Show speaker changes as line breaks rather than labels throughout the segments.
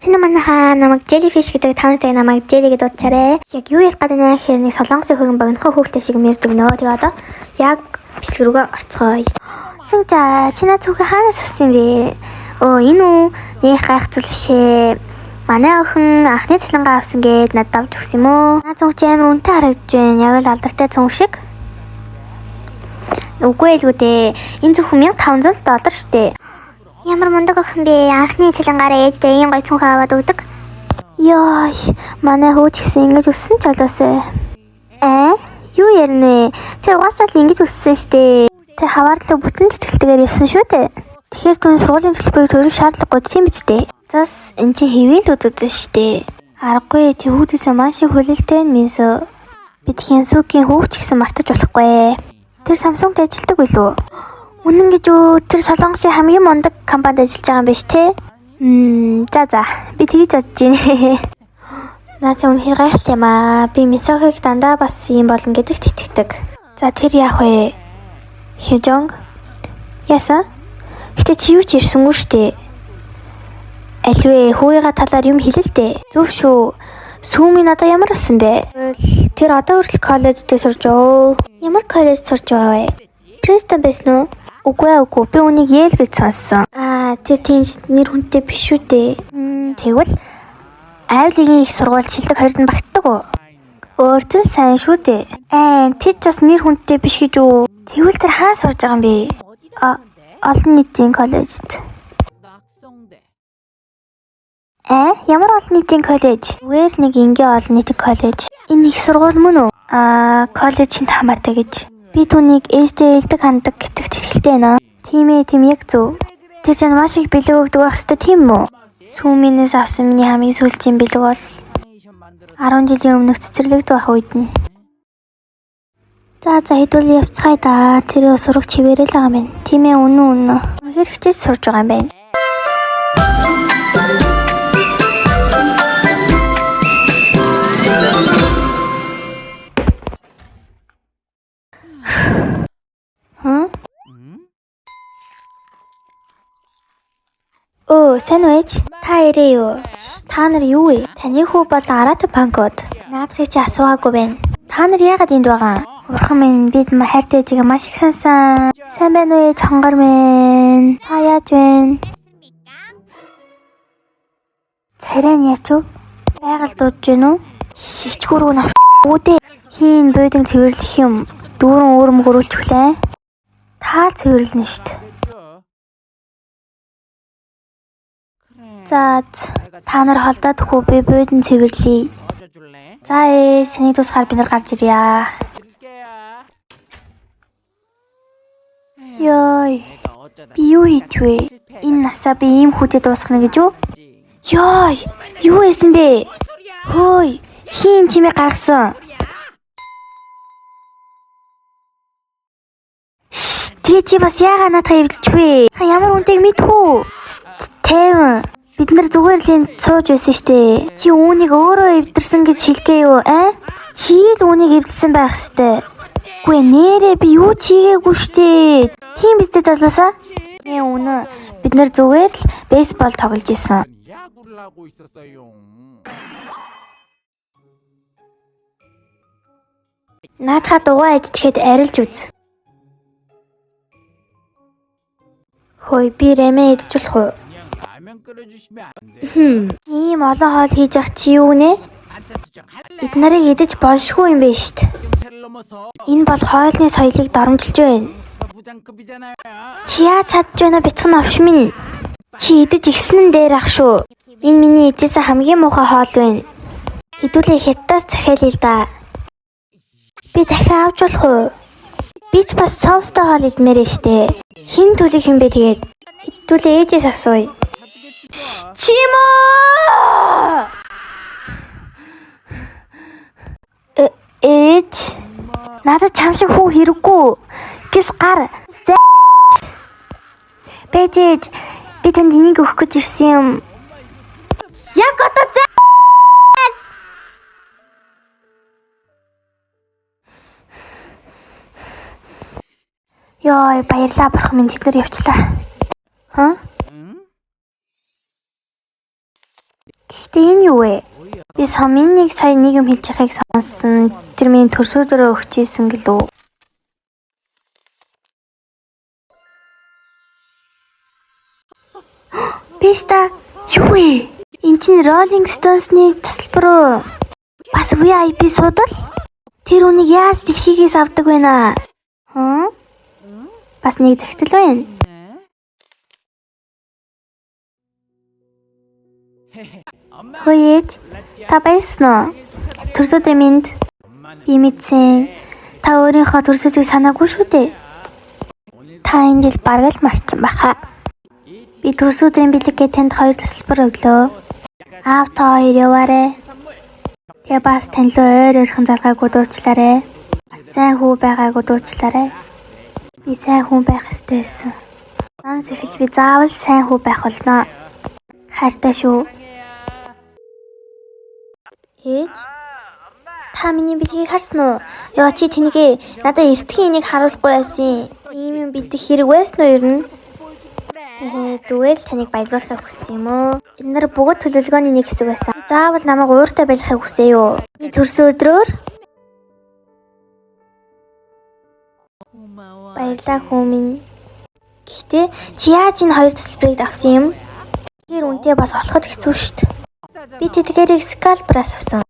Сэнэ манайхаа намайг Jellyfish гэдэг та нартай намайг Jelly гэдээ дуудсарай. Яг юу ярих гэдэг нэ гэхээр нэг солонгосын хөрөнгө богинохон хүүхэлтэй шиг юм ярьж өгнө. Тэгээ одоо яг бичлэг рүүгээ орцгоё. Синжа чи наад цүнхээ хаанаас авсан юм бэ? Өө энэ үү? Нэг гайхацул биш ээ. Манай охин анхны цалингаа авсан гээд надад авч өгсөн юм уу? Наа цүнх чи амар үнэтэй харагдаж байна. Яг л алдартай цүнх шиг. Үгүй элгүй дээ. Энэ зөвхөн 1500 доллар штэ. Ямар мундаг охин бэ? Анхны цалингаараа ээждээ ийм гоё цүнх аваад өгдөг. Йой, манай хүү ч гэсэн ингэж өссөн ч олоосай. Ээ? Юу ярина вэ? Тэр угаасаа л ингэж өссөн штэ. Тэр хаваардлаа бүтэн тэтгэлтэйгээр явсан шүү дээ. Тэгэхээр түн сургуулийн төлбөрийг төлөх шаардлагагүй тийм биз дээ. Зас эн чинь хэвээ л үзэж штэ. Аргагүй чи хүүхдээсээ маш их хүлээлттэй минсө. Бид Хянсүгийн хүүхд ч гэсэн мартаж болохгүй. Тэр Samsung-д ажилладаг билүү? Үнэн гэж үү? Тэр Солонгосын хамгийн мундаг компанид ажиллаж байгаа юм биш те? За би тэгж бодож байна. Наа чи үнэхээр гайхалтай юм аа. Би Мисохыг дандаа бас юм болно гэдэгт итгэдэг. За тэр яах вэ? Хёжонг? Яасан? Гэтэ чи юу ч ирсэнгүй штэ. Альвэ хүүгийнхаа талаар юм хэлэл дээ. Зөв шүү. Сүүми надаа ямар болсон бэ? Тэр одоо хүртэл коллежд сурж оо. Ямар коллеж сурж байгаа вэ? Принстон байсан уу? Үгүй би үнийг Yale гэж сонссон. Аа тэр тийм ч нэр хүнтэй биш үү дээ. Тэгвэл Ivy League-ийн их сургууль шилдэг хоёрд нь багтдаг уу? Өөртөө сайн шүү дээ. Аа тэр ч бас нэр хүнтэй биш гэж үү? Тэгвэл тэр хаа сурж байгаа юм бэ? А олон нийтийн коллежид. Аа ямар олон нийтийн коллеж? Зүгээр л нэг энгийн олон нийтийн коллеж. Энэ их сургууль мөн үү? Аа коллеж хинт хамаатай гэж. Би түүнийг ээжтэй элдэг ханддаг гэдэгт итгэлтэй байна. Тийм ээ, тийм яг зөв. Тэр чинь маш их бэлэг өгдөг байх ёстой тийм үү? Сүүминээс авсан миний хамгийн сүүлчийн бэлэг бол 10 жилийн өмнөх цэцэрлэгт байх үед нь. За хэдүүл явцгаая да. Тэр сурагч хിവэрэл байгаа юм байна. Тийм ээ, үнэн. Үнэхээр хичээж сурж байгаа юм байна. Өө, сайн уу ээж? Та ирээ юу? Та нар юу вэ? Таны хүү бол Арата Панкод. Наадхыг чи асуугаагүй байна. Та нар яагаад энд байгаа? Бурхан минь, бид хайртай ээжигээ маш их сансан. Сайн байна уу ээж, хонгор минь? Та яаж байна? Царай нь яач вэ? Байгаль дуудаж байна уу? Шичгүүрүү навш үүдээ. Хийн буудан цэвэрлэх юм. Дүүрэн өөрөм хөрүүлчихлээ. Та цэвэрлэнэ штт. За та нар холдоод хүү би буудан цэвэрлэе. За ээж, чиний тусгаар бид нар гарч ирье. Йой. Би юу хийж вэ? Энэ насаа би ийм хүүтэй дуусгана гэж юу? Йой, юу хийсэн бэ? Хөөй, хийн чимээ гаргасан. Тэгээ чи бас яагаад наадхаа эвдэлж вэ? Ямар үнтэйг мэдхүү? Тайван. Бид нар зүгээр л энд сууж байсан штэ. Чи үүнийг өөрөө эвдэрсэн гэж хэлгээ юу, аа? Чи л үүнийг эвдэлсэн байх ёстой. Үгүй нэрээ би юу ч хийгээгүй штэ. Тийм биз дээ залуусаа? Ээ үнэ. Бид нар зүгээр л бейсбол тоглож исэн. Наадхаа дугаа идчихэд арилж үз. Хөөе би рамэ идэж болох уу? Ийм олон хоол хийж явах чи юу нэ? Эд нарыг идэж болшгүй юм байна штт. Энэ бол хоолны соёлыг доромжилж байна. Чи яаж чадж байна бяцхан овш минь? Чи идэж ихсэн нь дээр ах шүү. Энэ миний идсэн хамгийн муухай хоол байна. Хэдүүлээ хятадаас захиалъя л да. Би дахин авч болох уу? Би ч бас соустай хоол идмээр штэ. Хэн төлөх юм бэ тэгээд? Хэдүүлээ ээжээс асууя. Чимо! Ээж надад чам шиг хүү хэрэггүй. Гис гар. Бэж ээж би танд энийг өгөх гэж ирсэн юм. Яг одоо зэ. Йой, баярлаа бурхан минь, тэд нар явчлаа. Ха? Гэхдээ энэ юу вэ? Би сомын нэг сая нэг юм хэлж байгааг сонссон. Тэр миний төрсөн өдрөөр өгч ийсэн гэлүү. Писта юу вэ? Эн чинь Rolling Stones-ны тасалбар уу? Бас VIP суудал? Тэр үнийг яаж дэлхийгээс авдаг вэ наа? Хм? Бас нэг захидал байна. Хөөе ээж, та баясан уу? Төрсөн өдрийн мэнд. Би мэдсэн. Та өөрийнхөө төрсөн өдрийг санаагүй шүү дээ. Та энэ жил бараг л мартсан баха. Би төрсөн өдрийн бэлэг гэж танд хоёр тасалбар өглөө. Аав та хоёр яваарэ. Тэгээ бас тань руу ойр ойрхон залгаагүй дуучлаарэ. Бас сайн хүү байгаагүй дуучлаарэ. Би сайн хүн байх ёстой байсан. Манаас эхэлж би заавал сайн хүү байх болно. Хайртай шүү. Ээж, та миний бэлгийг харсан уу? Йоо чи тэнийгээ надад эртхэн энийг харуулахгүй байсан. Ийм юм бэлдэх хэрэг байсан уу ер нь? Зүгээр л таныг баярлуулахыг хүссэн юм уу? Энэ нар бүгд төлөвлөгөөний нэг хэсэг байсан. Заавал намайг ууртай байлгахыг хүсэв юу? Би төрсөн өдрөөр баярлалаа хүү минь. Гэхдээ чи яаж энэ хоёр тасалбарыг авсан юм? Тэгэхээр үнтэй бас олоход хэцүү шүү дээ. Би тэдгээрийг scalper-аас авсан.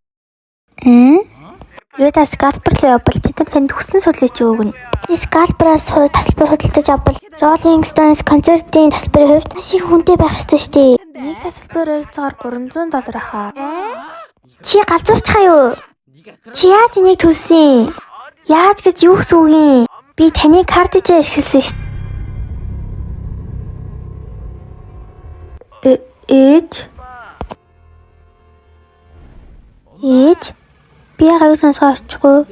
Хэрвээ та scalper руу явбал тэд нар танд хүссэн судлыг чи өгнө. Чи scalper-аас тасалбар худалдаж авбал Rolling Stones концертын тасалбарын хувьд маш их үнэтэй байх ёстой шүү дээ. Нэг тасалбар ойролцоогоор $300 ахаа. Чи галзуурчхаа юу? Чи яаж энийг төлсөн? Яаж гэж юу гэсэн үг юм? Би таны картыг ашигласан шүү дээ. Ээж? Ээж? Би яагаад юу сонсгоо очихгүй?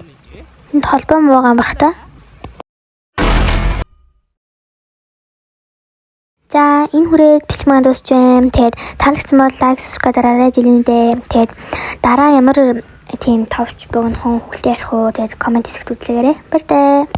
Энд холбоо муугаан бах та. За энэ хүрээд бичлэг маань дуусч байна. Тэгээд таалагдсан бол like, subscribe дараарай жилийнэ. Тэгээд дараа ямар тийм товч богинохон хүлээ ярих уу? Тэгээд comment хэсэгт үлдээгээрэй. Баяртай.